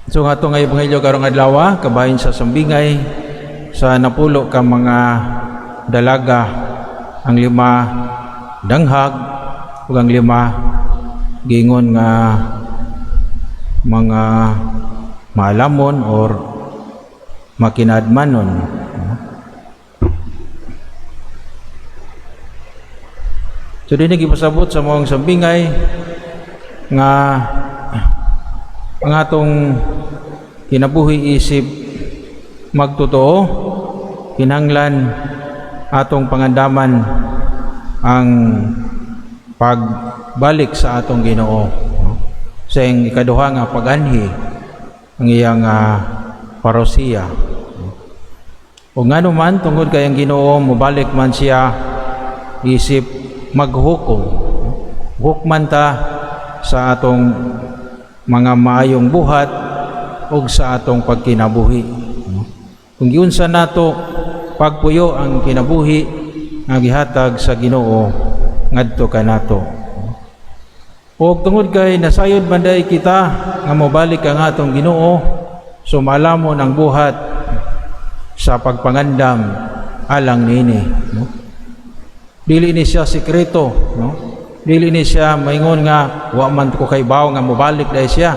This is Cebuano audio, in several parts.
So nga nga ebanghelyo karong adlaw, kabahin sa sambingay sa 10 ka mga dalaga, ang lima danghag ug ang lima giingon nga mga maalamon or makinadmanon. So dinhi gipasabot sa maong sambingay nga ang atong kinabuhi isip magtotoo, kinahanglan atong pangandaman ang pagbalik sa atong Ginoo, no? Sa iyang ikaduha nga pag-anhi, ang iyang parousia. O ngano man, tungod kay ang Ginoo mobalik man siya isip maghukom. Hukman ta sa atong mga maayong buhat ug sa atong pagkinabuhi, no? Kung giunsa nato pagpuyo ang kinabuhi nga gihatag sa Ginoo ngadto kanato. Ug tungod kay nasayod man diay kita nga mobalik ang atong Ginoo, so maalamon ang buhat sa pagpangandam alang niini, no? Dili ni siya sekreto, no? Dili ni siya maingon nga wa man ko kaybaw nga mobalik diay siya.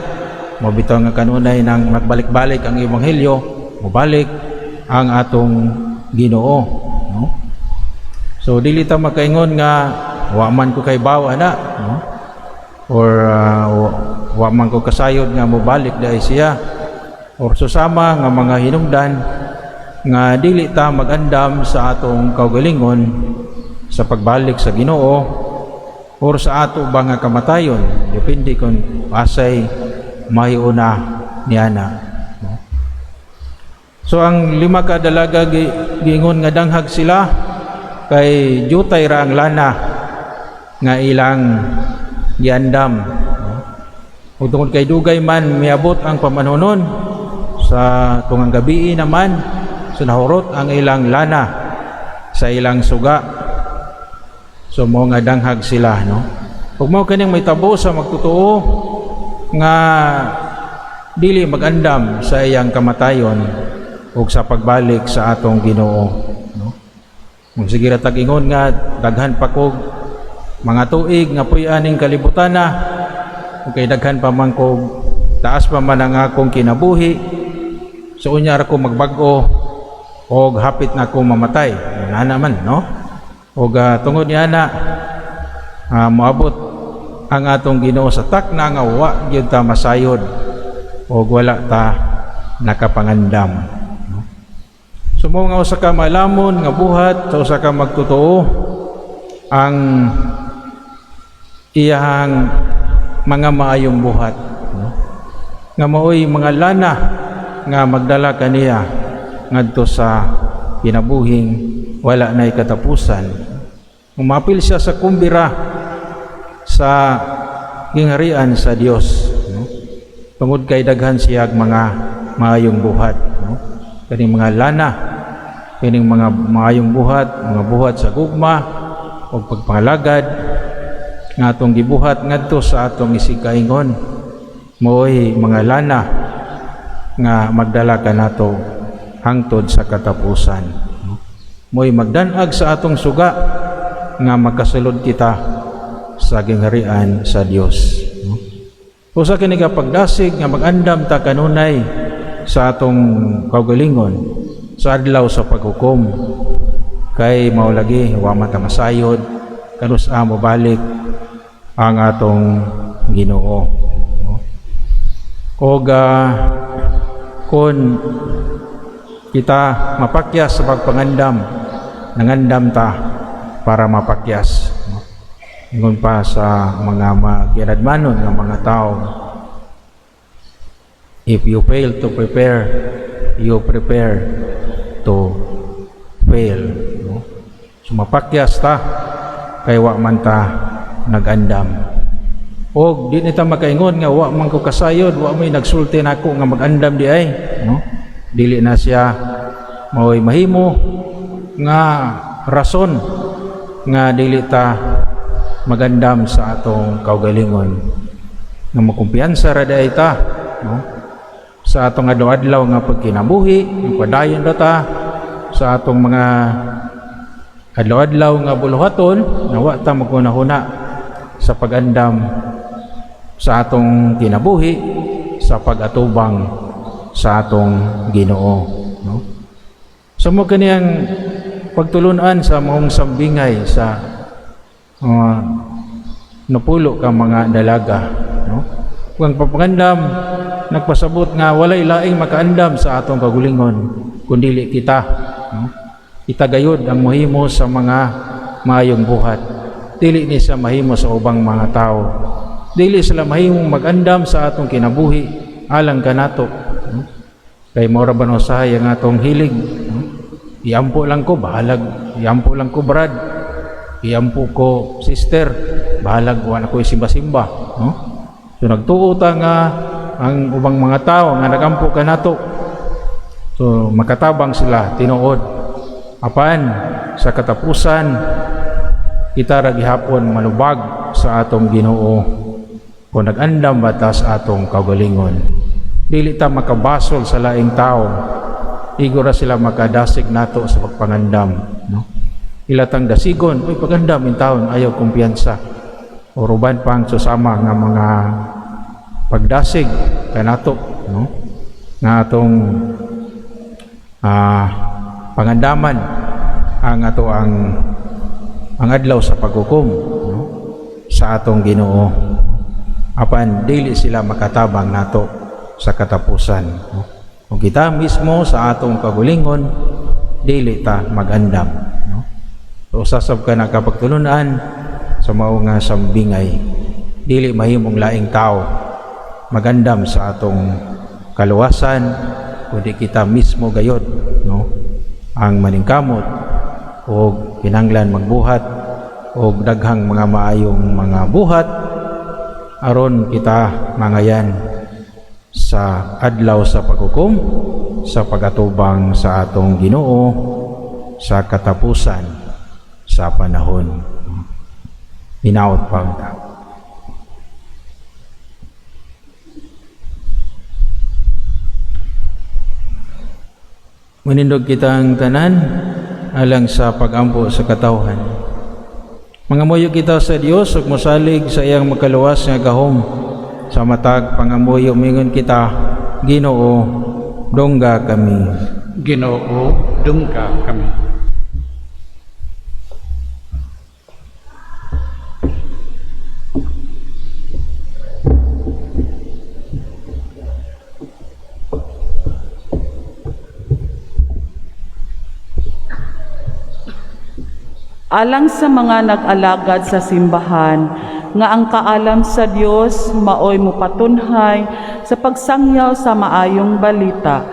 Mao bitaw nga kanunay nang magbalik-balik ang ebanghelyo, mobalik ang atong Ginoo, no? So dili ta makaingon nga wa man ko kaybaw ana, no? Or wa man ko kasayod nga mobalik diay siya or susama nga mga hinungdan nga dili ta magandam sa atong kaugalingon sa pagbalik sa Ginoo or sa ato ba nga kamatayon, depende kung asay mahiuna niana, no? So ang lima ka dalaga giingon nga danghag sila kay jutay ra ang lana nga ilang giandam, no? Ug tungod kay dugay man miabot ang pamanhonon, sa tungang gabii naman, so nahurot ang ilang lana sa ilang suga, so mao nga danghag sila, no? Ug mao kaning mahitabo sa magtotoo nga dili magandam sa iyang kamatayon ug sa pagbalik sa atong Ginoo, no? Kung sige ra tag ingon nga daghan pa kog mga tuig nga puy-an ning kalibutana ug kay daghan pa man kog, taas pa man ang akong kinabuhi, so unya ra ko magbag-o og hapit na ko mamatay, ana man, no? Ug tungod niana, moabot ang atong Ginoo sa takna nga wa gyud ta masayod og wala ta nakapangandam, no? So mao nga usa ka malamon nga buhat sa usa ka magtotoo ang iyahang mga maayong buhat, no? Nga maoy mga lana nga magdala kaniya ngadto sa kinabuhing wala nay katapusan. Umapil siya sa kumbira sa gingharian sa Dios, no? Tungod kay daghan siya mga maayong buhat, no? Kaning mga lana, kining mga maayong buhat, mga buhat sa gugma ug pagpangalagad nga atong gibuhat ngadto sa atong isigkaingon, maoy mga lana nga magdala kanato hangtod sa katapusan, no? Mo'y magdanag sa atong suga nga makasulod kita sa gingharian sa Dios, no? Usa kini ka pagdasig nga magandam ta kanunay sa atong kaugalingon sa adlaw sa paghukom, kay mao lagi wa man ta masayod kanus-a mobalik ang atong Ginoo, no? Og kung kita mapakyas sa pagpangandam, nangandam ta para mapakyas, no? Ingon pa sa mga makinadmanon nga mga tao, "If you fail to prepare, you prepare to fail," no? So mapakyas ta kay wa man ta nagandam. Og di ni ta makaingon nga wa man ko kasayod, wa may nagsulti nako nga magandam diay, no? Dili na siya maoy mahimo nga rason nga dili ta magandam sa atong kaugalingon, nga makumpiyansa ra diay ta, no, Sa atong adlaw-adlaw nga pagkinabuhi, padayon ra ta sa atong mga adlaw-adlaw nga buluhaton, nga wa ta maghuna-huna sa pag-andam sa atong kinabuhi, sa pag-atubang sa atong Ginoo, no? So mao kaniyang pagtulunan sa maong sambingay sa napulo ka mga dalaga, no? Kung ang pagpangandam nagpasabot nga walay laing makaandam sa atong kagulingon kundili kita, no? Kita gayud ang mohimo sa mga maayong buhat. Dili ni sa mahimo sa ubang mga tao. Dili sila mahimong magandam sa atong kinabuhi alang kanato, no? Kay mao ra ba no usahay ang atong hilig, no? Iampo lang ko, bahalag. Iampo lang ko, brad. Iampo ko, sister. Bahalag wa na ko simba-simba, no? So nagtuo ta nga ang ubang mga tao nga nagampo kanato, so makatabang sila tinuod. Apan sa katapusan, kita ra gihapon manubag sa atong Ginoo kung nag-andam ba ta sa atong kaugalingon. Dili ta makabasol sa laing tao. Igo ra sila makadasig nato sa pagpangandam, no? Ila tang dasigon, "Uy, pagandam intawon, ayaw kumpiyansa," o uban pang susama nga mga pagdasig kanato, no, nga atong pangandaman ang ato ang adlaw sa paghukom, no, sa atong Ginoo. Apan dili sila makatabang nato sa katapusan, no? Kung kita mismo sa atong kagulingon dili ta magandam, no? So usasab ka na kapagtulunan sa mao nga sambingay, dili mahimong laing tao magandam sa atong kaluwasan kundi kita mismo gayod, no, ang maningkamot og kinahanglan magbuhat og daghang mga maayong mga buhat aron kita mangayan sa adlaw sa paghukom, sa pagatubang sa atong Ginoo sa katapusan sa panahon. Hinaot pa unta. Manindog kitang tanan alang sa pagampo sa katawhan. Mangamuyo kita sa Dios ug mosalig sa iyang makaluwas nga gahom. Sa matag pangamuyo, mingon kita, Ginoo, dungga kami. Ginoo, dungga kami. Alang sa mga nag-alagad sa simbahan, nga ang kaalam sa Dios maoy mupatunhay sa pagsangyaw sa maayong balita,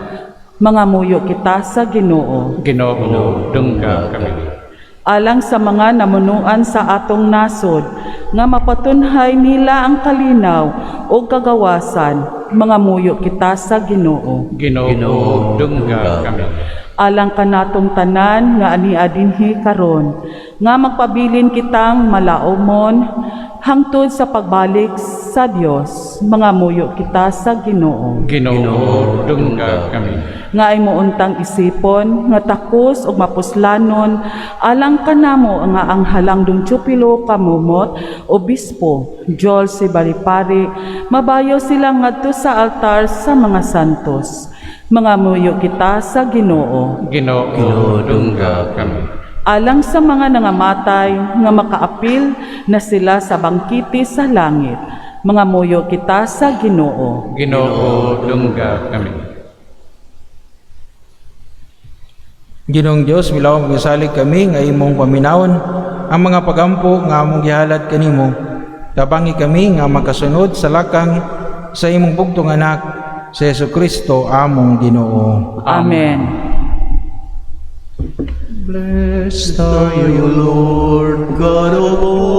mangamuyo kita sa Ginoo. Ginoo, dungga kami. Alang sa mga namunuan sa atong nasod, nga mapatunhay nila ang kalinaw o kagawasan, mangamuyo kita sa Ginoo. Ginoo, dungga kami. Alang kanatong tanan nga ania dinhi karon, nga magpabilin kitang malaomon hangtod sa pagbalik sa Dios, mangamuyo kita sa Ginoo. Ginoo, dungga kami. Nga ay muuntang isipon nga takos ug mapuslanon alang kanamo nga ang halangdong Teofilo Camomot, obispo, Joel C. Balipari, mabayo sila ngadto sa altar sa mga santos, mangamuyo kita sa Ginoo. Ginoo, dungga kami. Alang sa mga nangamatay nga makaapil na sila sa bangkiti sa langit, mangamuyo kita sa Ginoo. Ginoo, dungga kami. Ginoong Dios, milawom gisalig kami nga imong paminawon ang mga pagampo nga among gihalad kanimo. Tabangi kami nga makasunod sa lakang sa imong bugtong anak, sa Hesus Kristo among Ginoo. Amen. Blessed are you, Lord, God of all.